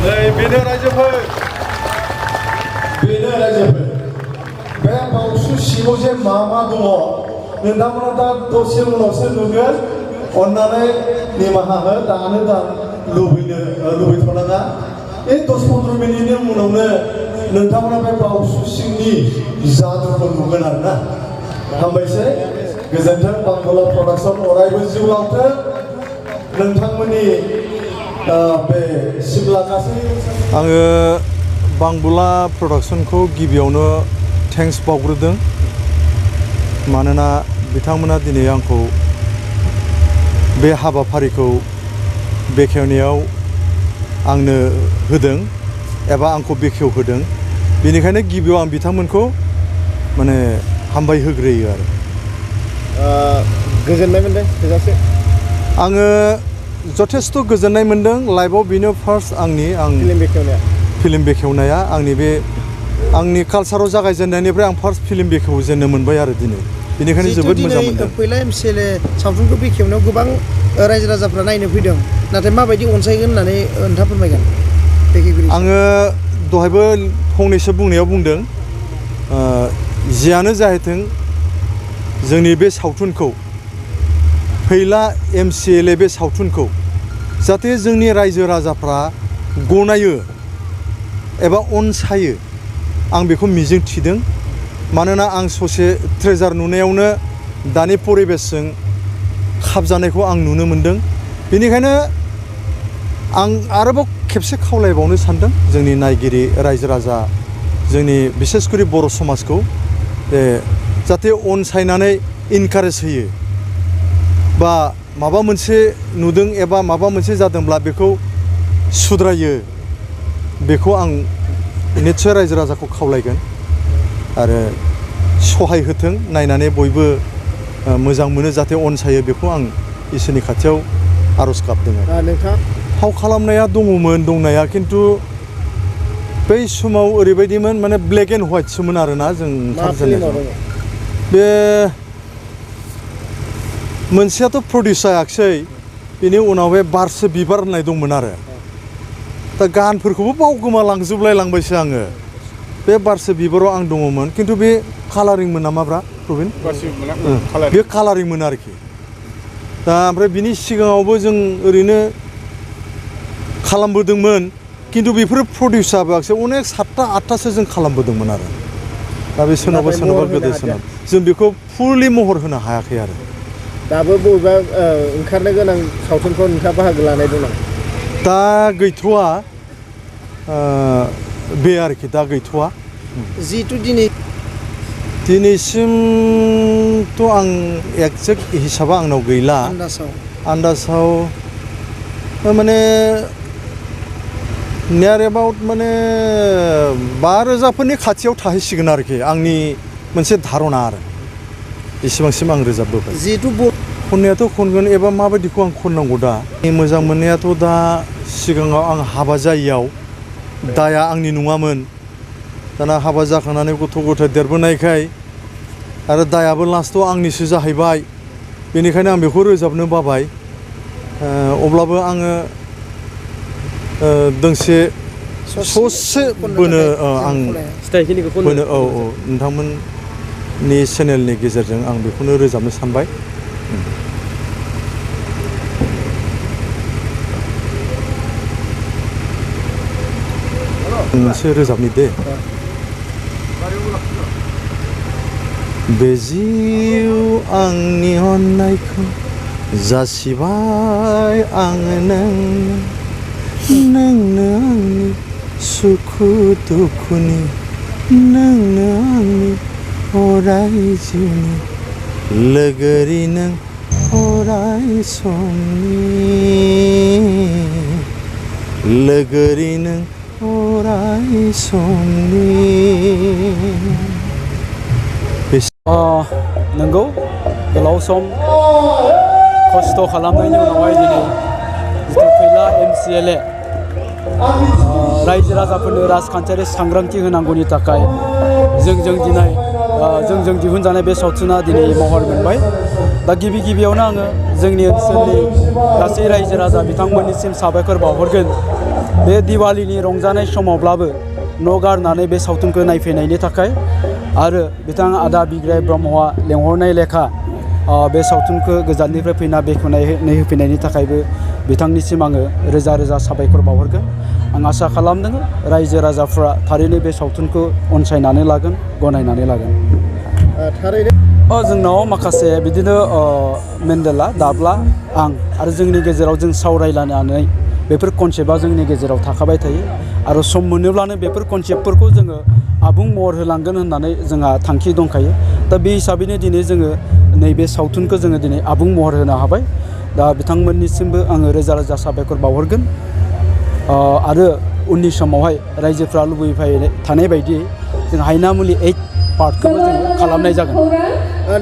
बेनो रायजोफोर बे बावसु सिङाव जे मा दङ नोंथांमोना दा दसे उनावसो नुगोन अन्नानै निमाहा हो दानो लुबैथ'नाङा बे 10-15 मिनिटनि उनावनो नोंथांमोना बे बावसु सिंनि जादुखौ नुगोन आरोना हामबायसै गोजोन्थों बांबुला प्रडाक्सन अरायबो जिउ लांथों नोंथांमोननि बे सिमला गासै आङो बांबुला प्रडाक्सनखौ गिबियावनो थेंक्स बावग्रोदों मानोना बिथांमोना दिनै आंखौ बे हाबाफारिखौ बेखेवनायाव आंनो होदों एबा आंखौ बेखेवहोदों बेनिखायनो गिबियाव आं बिथांमोनखौ माने हामबाय होग्रोयो आरो गोजोननाय मोनदों थोजासे आङो जथेस्थ' गोजोननाय मोनदों लाइभआव बेनो फार्स्ट फिल्म बेखेवनाया आंनि कालचाराव जागायजेननायनिफ्राय आं फार्स्ट फिल्म बेखेवजेननो मोनबाय आरो दिनै बेनिखायनो जोबोद मोजां मोनदों फैला एमसिएलए सावथुनखौ बेखेवनायाव गोबां रायजो राजाफ्रा नायनो फैदों नाथाय माबायदि अनसायगोन होननानै नोंथाङा फोरमायगोन आङो दहायबो फंनैसो बुंनायाव बुंदों जियानो जाहैथों जोंनि बे सावथुनखौ फैला एमसिएलए बे सावथुनखौ जाहाथे जोंनि रायजो राजाफ्रा गनायो एबा अनसायो आं बेखौ मिजिं थिदों मानोना आं ससे ट्रेजार नुनायावनो दानि परिबेसजों खाबजानायखौ आं नुनो मोनदों बेनिखायनो आं आरोबाव खेबसे खावलायबावनो सानदों जोंनि नायगिरि रायजो राजा जोंनि बिसेसकरि बर' समाजखौ जाहाथे अनसायनानै इनकारेज होयो बा माबा मोनसे नुदों एबा माबा मोनसे जादोंब्ला बेखौ सुद्रायो बेखौ आं निस्सय रायजो राजाखौ खावलायगोन आरो सहाय होथों नायनानै बयबो मोजां मोनो जाहाथे अनसायो बेखौ आं इसोरनि खाथियाव आर'ज गाबदों नोंथां फाव खालामनाया दङमोन दंनाया खिन्थु बै समाव ओरैबायदिमोन माने ब्लेक एन्ड व्हाइटसोमोन आरोना जों बे मोनसेयाथ' प्रडिउस जायाखिसै बेनि उनाव बे बारसे बिबार होननाय दंमोन आरो दा गानफोरखौबो बावगोमालांजोबलाय लांबायसो आङो बे बारसे बिबाराव आं दङमोन खिन्थु बे कालारिंमोन नामाब्रा प्रबिन बे कालारिंमोन आरोखि दा ओमफ्राय बिनि सिगाङावबो जों ओरैनो खालामबोदोंमोन खिन्थु बेफोरो प्रडिउस जाबोआखिसै अनेक 7-8थासो जों खालामबोदोंमोन आरो दा बे सोरनावबा गोदोसोनाव जों बेखौ फुलि महर होनो हायाखै आरो दाबो बबेबा ओंखारनो गोनां सावथुनफ्राव नोंथाङा बाहागो लानाय दं नामा दा गैथ'वा बे आरोखि दा गैथ'वा जिहेथु दिनैसिमथ' आं एक्जेक्ट हिसाबा आंनाव गैला आन्दासाव माने नियार एबाउट माने 5,000फोरनि खाथियाव थाहैसिगोन आरोखि आंनि मोनसे धारना आरो इसेबांसिम आं रोजाबबोबाय जिहेतु खननायाथ' खनगोन एबा माबायदिखौ आं खननांगौ दा मोजां मोननायाथ' दा सिगाङाव आं हाबा जायैयाव दाया आंनि नङामोन दाना हाबा जाखांनानै गथ' गथाय देरबोनायखाय आरो दायाबो लास्टआव आंनिसो जाहैबाय बेनिखायनो आं बेखौ रोजाबनो बाबाय अब्लाबो आङो दोंसे ससे बोनो आं बोनो नोंथांमोननि चेनेलनि गेजेरजों आं बेखौनो रोजाबनो सानबाय मोनसे रोजाबनि दे बे जिउ आंनि अननायखौ जासिबाय आङो नोंनो आंनि सुखु दुखुनि नोंनो आंनि अराय जिउनि लोगोरि नों अराय समनि लोगोरि नों अराय समनि नंगौ गोलाव सम खस्थ' खालामनायनि उनावहाय दिनै जितु फैला एमसिएलए रायजो राजाफोरनो राजखान्थियारि सांग्रांथि होनांगौनि थाखाय जोंजों दिहुनजानाय बे सावथुना दिनै महर मोनबाय दा गिबियावनो आङो जोंनि ओनसोलनि गासै रायजो राजा बिथांमोननिसिम साबायखर बावहरगोन बे दिवालीनि रंजानाय समावब्लाबो न' गारनानै बे सावथुनखौ नायफैनायनि थाखाय आरो बिथां आदा बिग्राय ब्रह्मआ लेंहरनाय लेखा बे सावथुनखौ गोजाननिफ्राय फैना बेखेवनानै होफैनायनि थाखायबो बिथांनिसिम आङो रोजा रोजा साबायखर बावहरगोन। आं आसा खालामदों रायजो राजाफ्रा थारैनो बे सावथुनखौ अनसायनानै लागोन, गनायनानै लागोन। थारैनो जोंनाव माखासे बिदिनो मेन्डेला, दाब्ला, आं आरो जोंनि गेजेराव जों सावरायलायनानै बेफोर कनसेप्टआ जोंनि गेजेराव थाखाबाय थायो आरो सम मोनोब्लानो बेफोर कनसेप्टफोरखौ जोङो आबुं महर होलांगोन होननानै जोंहा थांखि दंखायो। दा बे हिसाबैनो दिनै जोङो नैबे सावथुनखौ जोङो दिनै आबुं महर होनो हाबाय। दा बिथांमोननिसिमबो आङो रोजा रोजा साबायखर बावहरगोन आरो उननि समावहाय रायजोफ्रा लुबैबाय थानाय बायदियै जों हायनामुलि 8 पार्टखौबो जोङो खालामनाय जागोन।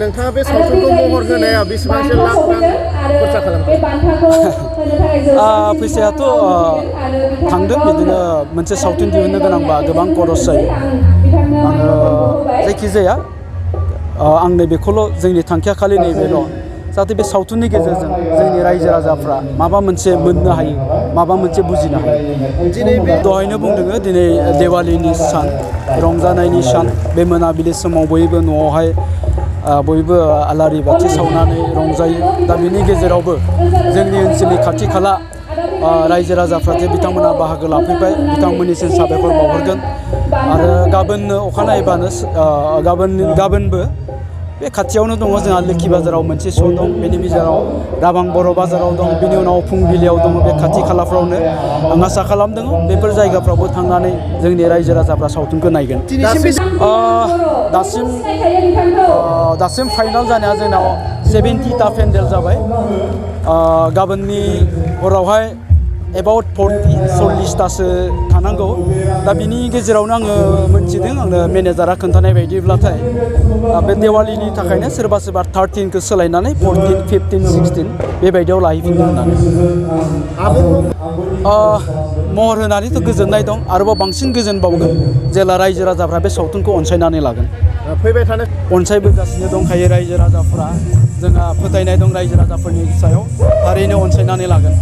नोंथाङा बे सावथुनखौ महर होनायाव बेसेबांसो लाख रां खरसा खालामखो? फैसायाथ' थांदों बिदिनो मोनसे सावथुन दिहुननो गोनांबा गोबां खरस जायो। आङो जायखिजाया आं नैबेखौल' जोंनि थांखिया खालि नैबेल' जाहाथे बे सावथुननि गेजेरजों जोंनि रायजो राजाफ्रा माबा मोनसे मोननो हायो, माबा मोनसे बुजिनो हायो। दिनै बे दहायनो बुंदोङो दिनै दिवालीनि सान, रंजानायनि सान। बे मोनाबिलि समाव बयबो न'आवहाय बयबो आलारि बाथि सावनानै रंजायो। दा बिनि गेजेरावबो जोंनि ओनसोलनि खाथि खाला रायजो राजाफ्रा जे बिथांमोना बाहागो लाफैबाय, बिथांमोननिसिम साबायखर बावहरगोन। आरो गाबोननो अखानायैबानो गाबोनबो बे खाथियावनो दङ जोंहा लोखि बाजाराव मोनसे श' दं, बेनि गेजेराव राबां बर' बाजाराव दं, बिनि उनाव फुंबिलियाव दङ। बे खाथि खालाफ्रावनो आं आसा खालामदों बेफोर जायगाफ्रावबो थांनानै जोंनि रायजो राजाफ्रा सावथुनखौ नायगोन। दासिम फाइनाल जानाया जोंनाव 70टा पेन्डेल जाबाय। गाबोननि हरावहाय एबाउट 40-40तासो थानांगौ। दा बिनि गेजेरावनो आङो मोनथिदों, आंनो मेनेजारा खोन्थानाय बायदिब्लाथाय बे दिवालीनि थाखायनो सोरबा सोरबा 13खौ सोलायनानै 14, 15, 16 बेबायदियाव लाहैफिनदों होननानै। महर होनानैथ' गोजोननाय दं, आरोबाव बांसिन गोजोनबावगोन जेला रायजो राजाफ्रा बे सावथुनखौ अनसायनानै लागोन। फैबाय थानो अनसायबोगासिनो दंखायो रायजो राजाफ्रा। जोंहा फोथायनाय दं रायजो राजाफोरनि सायाव थारैनो अनसायनानै लागोन।